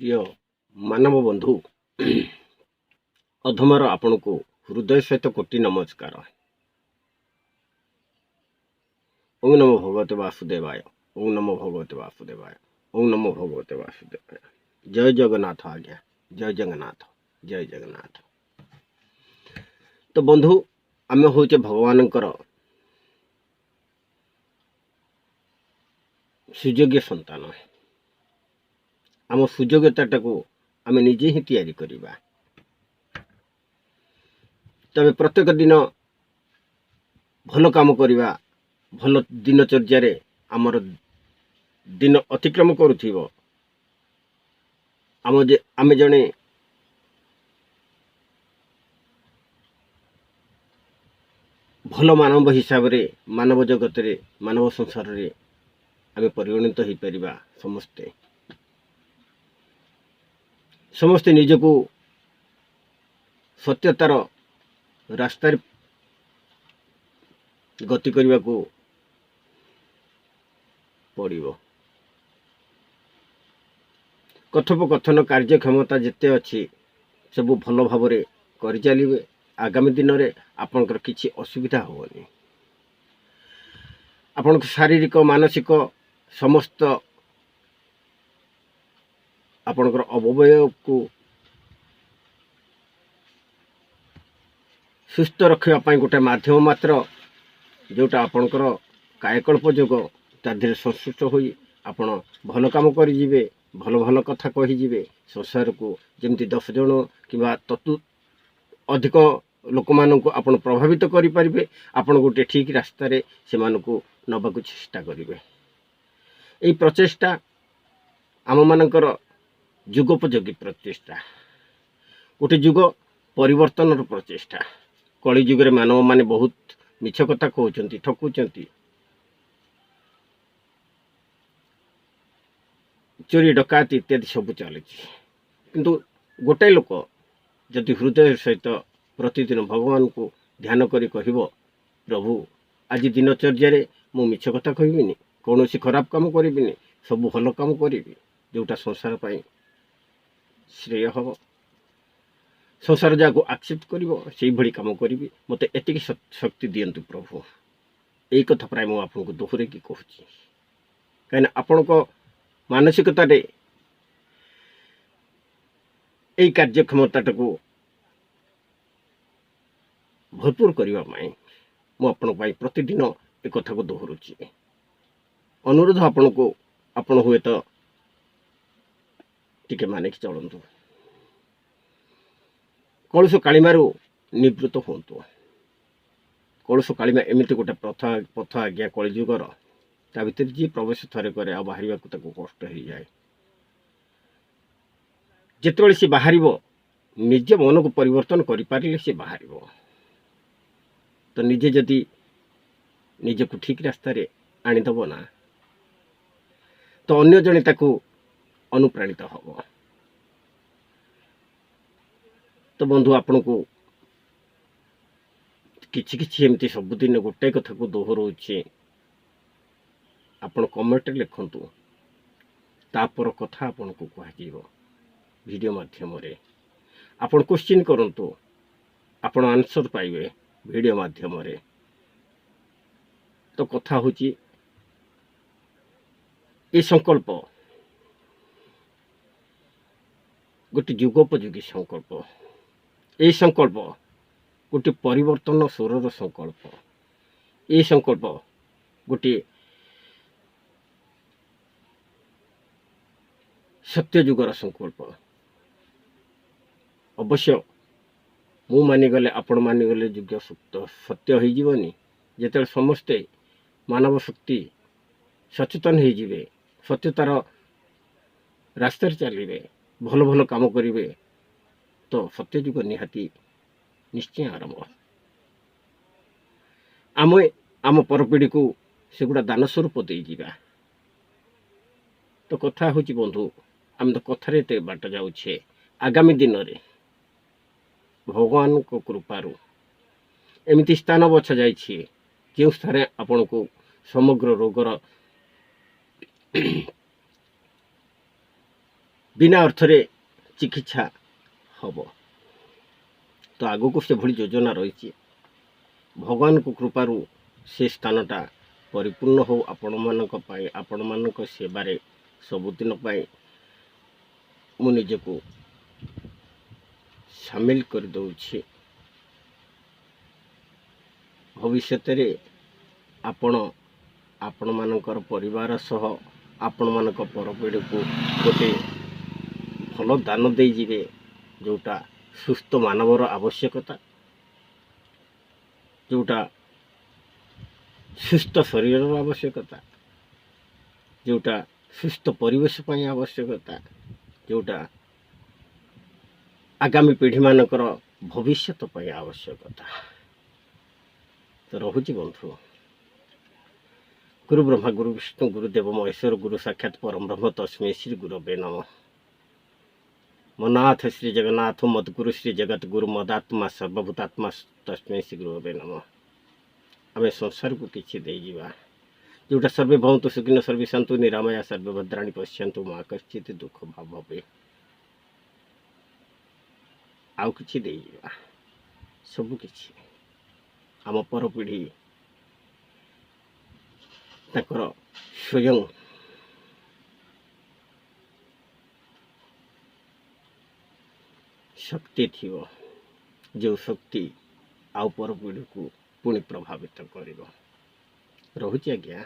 ପ୍ରିୟ ମାନବ ବନ୍ଧୁ, ଅଧମର ଆପଣଙ୍କୁ ହୃଦୟ ସହିତ କୋଟି ନମସ୍କାର। ଓଁ ନମୋ ଭଗବତେ ବାସୁଦେବାୟ, ଓଁ ନମୋ ଭଗବତେ ବାସୁଦେବାୟ, ଓଁ ନମୋ ଭଗବତେ ବାସୁଦେବାୟ। ଜୟ ଜଗନ୍ନାଥ ଆଜ୍ଞା, ଜୟ ଜଗନ୍ନାଥ, ଜୟ ଜଗନ୍ନାଥ। ତ ବନ୍ଧୁ, ଆମେ ହେଉଛେ ଭଗବାନଙ୍କର ସୁଯୋଗ୍ୟ ସନ୍ତାନ। ଆମ ସୁଯୋଗ୍ୟତାଟାକୁ ଆମେ ନିଜେ ହିଁ ତିଆରି କରିବା। ତେବେ ପ୍ରତ୍ୟେକ ଦିନ ଭଲ କାମ କରିବା, ଭଲ ଦିନଚର୍ଯ୍ୟାରେ ଆମର ଦିନ ଅତିକ୍ରମ କରୁଥିବ। ଆମ ଯେ ଆମେ ଜଣେ ଭଲ ମାନବ ହିସାବରେ ମାନବ ଜଗତରେ, ମାନବ ସଂସାରରେ ଆମେ ପରିଗଣିତ ହେଇପାରିବା। ସମସ୍ତେ ନିଜକୁ ସତ୍ୟତାର ରାସ୍ତାରେ ଗତି କରିବାକୁ ପଡ଼ିବ। କଥୋପକଥନ କାର୍ଯ୍ୟକ୍ଷମତା ଯେତେ ଅଛି ସବୁ ଭଲ ଭାବରେ କରିଚାଲିବେ। ଆଗାମୀ ଦିନରେ ଆପଣଙ୍କର କିଛି ଅସୁବିଧା ହେବନି। ଆପଣଙ୍କ ଶାରୀରିକ, ମାନସିକ ସମସ୍ତ ଆପଣଙ୍କର ଅବବୟକୁ ସୁସ୍ଥ ରଖିବା ପାଇଁ ଗୋଟେ ମାଧ୍ୟମ ମାତ୍ର, ଯେଉଁଟା ଆପଣଙ୍କର କାୟକଳ୍ପ ଯୋଗ, ତା ଦେହରେ ସଂଶ୍ଳିଷ୍ଟ ହୋଇ ଆପଣ ଭଲ କାମ କରିଯିବେ, ଭଲ ଭଲ କଥା କହିଯିବେ। ସଂସାରକୁ ଯେମିତି 10 ଜଣ କିମ୍ବା ତତୁ ଅଧିକ ଲୋକମାନଙ୍କୁ ଆପଣ ପ୍ରଭାବିତ କରିପାରିବେ, ଆପଣ ଗୋଟେ ଠିକ୍ ରାସ୍ତାରେ ସେମାନଙ୍କୁ ନେବାକୁ ଚେଷ୍ଟା କରିବେ। ଏଇ ପ୍ରଚେଷ୍ଟା ଆମମାନଙ୍କର ଯୁଗୋପଯୋଗୀ ପ୍ରଚେଷ୍ଟା, ଗୋଟେ ଯୁଗ ପରିବର୍ତ୍ତନର ପ୍ରଚେଷ୍ଟା। କଳି ଯୁଗରେ ମାନବମାନେ ବହୁତ ମିଛ କଥା କହୁଛନ୍ତି, ଠକୁଛନ୍ତି, ଚୋରି ଡକାୟତି ଇତ୍ୟାଦି ସବୁ ଚାଲିଛି। କିନ୍ତୁ ଗୋଟାଏ ଲୋକ ଯଦି ହୃଦୟ ସହିତ ପ୍ରତିଦିନ ଭଗବାନଙ୍କୁ ଧ୍ୟାନ କରି କହିବ, ପ୍ରଭୁ ଆଜି ଦିନଚର୍ଯ୍ୟାରେ ମୁଁ ମିଛ କଥା କହିବିନି, କୌଣସି ଖରାପ କାମ କରିବିନି, ସବୁ ଭଲ କାମ କରିବି, ଯେଉଁଟା ସଂସାର ପାଇଁ ଶ୍ରେୟ ହେବ, ସଂସାର ଯାହାକୁ ଆକ୍ସେପ୍ଟ କରିବ ସେଇଭଳି କାମ କରିବି, ମୋତେ ଏତିକି ଶକ୍ତି ଦିଅନ୍ତୁ ପ୍ରଭୁ। ଏଇ କଥା ପ୍ରାୟ ମୁଁ ଆପଣଙ୍କୁ ଦୋହରେଇକି କହୁଛି, କାହିଁକିନା ଆପଣଙ୍କ ମାନସିକତାରେ ଏଇ କାର୍ଯ୍ୟକ୍ଷମତାଟାକୁ ଭରପୁର କରିବା ପାଇଁ ମୁଁ ଆପଣଙ୍କ ପାଇଁ ପ୍ରତିଦିନ ଏ କଥାକୁ ଦୋହରୁଛି। ଅନୁରୋଧ ଆପଣଙ୍କୁ, ଆପଣ ହୁଏତ ଟିକେ ମାନିକି ଚଳନ୍ତୁ, କଳୁଷ କାଳିମାରୁ ନିବୃତ୍ତ ହୁଅନ୍ତୁ। କଳୁଷ କାଳିମା ଏମିତି ଗୋଟେ ପଥ ଆଜ୍ଞା କଳିଯୁଗର, ତା ଭିତରେ ଯିଏ ପ୍ରବେଶ ଥରେ କରେ ଆଉ ବାହାରିବାକୁ ତାକୁ କଷ୍ଟ ହେଇଯାଏ। ଯେତେବେଳେ ସେ ବାହାରିବ, ନିଜ ମନକୁ ପରିବର୍ତ୍ତନ କରିପାରିଲେ ସେ ବାହାରିବ। ତ ନିଜେ ଯଦି ନିଜକୁ ଠିକ୍ ରାସ୍ତାରେ ଆଣିଦେବ ନା, ତ ଅନ୍ୟ ଜଣେ ତାକୁ ଅନୁପ୍ରାଣିତ ହେବ। ତ ବନ୍ଧୁ, ଆପଣଙ୍କୁ କିଛି କିଛି ଏମିତି ସବୁଦିନ ଗୋଟାଏ କଥାକୁ ଦୋହରଉଛି, ଆପଣ କମେଣ୍ଟରେ ଲେଖନ୍ତୁ, ତାପର କଥା ଆପଣଙ୍କୁ କୁହାଯିବ ଭିଡ଼ିଓ ମାଧ୍ୟମରେ। ଆପଣ କୋଶ୍ଚିନ୍ କରନ୍ତୁ, ଆପଣ ଆନ୍ସର୍ ପାଇବେ ଭିଡ଼ିଓ ମାଧ୍ୟମରେ। ତ କଥା ହେଉଛି ଏ ସଂକଳ୍ପ ଗୋଟେ ଯୁଗୋପଯୋଗୀ ସଂକଳ୍ପ। ଏହି ସଂକଳ୍ପ ଗୋଟିଏ ପରିବର୍ତ୍ତନ ସ୍ୱରର ସଂକଳ୍ପ। ଏହି ସଂକଳ୍ପ ଗୋଟିଏ ସତ୍ୟଯୁଗର ସଂକଳ୍ପ। ଅବଶ୍ୟ ମୁଁ ମାନିଗଲେ, ଆପଣ ମାନିଗଲେ ଯୁଗ ସତ୍ୟ ହେଇଯିବନି। ଯେତେବେଳେ ସମସ୍ତେ ମାନବ ଶକ୍ତି ସଚେତନ ହେଇଯିବେ, ସତ୍ୟତାର ରାସ୍ତାରେ ଚାଲିବେ, ଭଲ ଭଲ କାମ କରିବେ, ତ ସତ୍ୟଯୁଗ ନିହାତି ନିଶ୍ଚୟ ଆରମ୍ଭ। ଆମେ ଆମ ପରପିଢ଼ିକୁ ସେଗୁଡ଼ା ଦାନ ସ୍ୱରୂପ ଦେଇଯିବା। ତ କଥା ହେଉଛି ବନ୍ଧୁ, ଆମେ ତ କଥାରେ ଏତେ ବାଟ ଯାଉଛେ। ଆଗାମୀ ଦିନରେ ଭଗବାନଙ୍କ କୃପାରୁ ଏମିତି ସ୍ଥାନ ବଛା ଯାଇଛି, ଯେଉଁ ସ୍ଥାନରେ ଆପଣଙ୍କୁ ସମଗ୍ର ରୋଗର ବିନା ଅର୍ଥରେ ଚିକିତ୍ସା ହେବ। ତ ଆଗକୁ ସେଭଳି ଯୋଜନା ରହିଛି। ଭଗବାନଙ୍କ କୃପାରୁ ସେ ସ୍ଥାନଟା ପରିପୂର୍ଣ୍ଣ ହେଉ ଆପଣମାନଙ୍କ ପାଇଁ। ଆପଣମାନଙ୍କ ସେବାରେ ସବୁଦିନ ପାଇଁ ମୁଁ ନିଜକୁ ସାମିଲ କରିଦେଉଛି। ଭବିଷ୍ୟତରେ ଆପଣ ଆପଣମାନଙ୍କର ପରିବାର ସହ ଆପଣମାନଙ୍କ ପରପିଢ଼ିକୁ ଗୋଟେ ଭଲ ଦାନ ଦେଇଯିବେ, ଯେଉଁଟା ସୁସ୍ଥ ମାନବର ଆବଶ୍ୟକତା, ଯେଉଁଟା ସୁସ୍ଥ ଶରୀରର ଆବଶ୍ୟକତା, ଯେଉଁଟା ସୁସ୍ଥ ପରିବେଶ ପାଇଁ ଆବଶ୍ୟକତା, ଯେଉଁଟା ଆଗାମୀ ପିଢ଼ିମାନଙ୍କର ଭବିଷ୍ୟତ ପାଇଁ ଆବଶ୍ୟକତା। ତ ରହୁଛି ବନ୍ଧୁ। ଗୁରୁ ବ୍ରହ୍ମା, ଗୁରୁ ବିଷ୍ଣୁ, ଗୁରୁଦେବ ମହେଶ୍ୱର, ଗୁରୁ ସାକ୍ଷାତ ପରମ ବ୍ରହ୍ମ, ତସ୍ମୈ ଶ୍ରୀ ଗୁରବେ ନମଃ। ମୋ ନାଥ ଶ୍ରୀ ଜଗନ୍ନାଥ, ମଦ୍ଗୁରୁ ଶ୍ରୀ ଜଗତ ଗୁରୁ, ମଦାତ୍ମା ସର୍ବଭୂତାତ୍ମା, ତସ୍ମୈ ଶ୍ରୀ ଗୁରବେ ନମଃ। ଆମେ ସଂସାରକୁ କିଛି ଦେଇଯିବା, ଯେଉଁଟା ସର୍ବେ ଭବନ୍ତୁ ସୁଖିନଃ, ସର୍ବେ ସନ୍ତୁ ନିରାମୟା, ସର୍ବେ ଭଦ୍ରାଣୀ ପଶ୍ୟନ୍ତୁ, ମା କଶ୍ଚିତ ଦୁଃଖ ଭାଗ ଭବେ। ଆଉ କିଛି ଦେଇଯିବା, ସବୁ କିଛି ଆମ ପରପିଢ଼ି ତାଙ୍କର ସ୍ୱୟଂ ଶକ୍ତି ଥିବ, ଯେଉଁ ଶକ୍ତି ଆଉ ପରପିଢ଼ିକୁ ପୁଣି ପ୍ରଭାବିତ କରିବ। ରହୁଛି ଆଜ୍ଞା।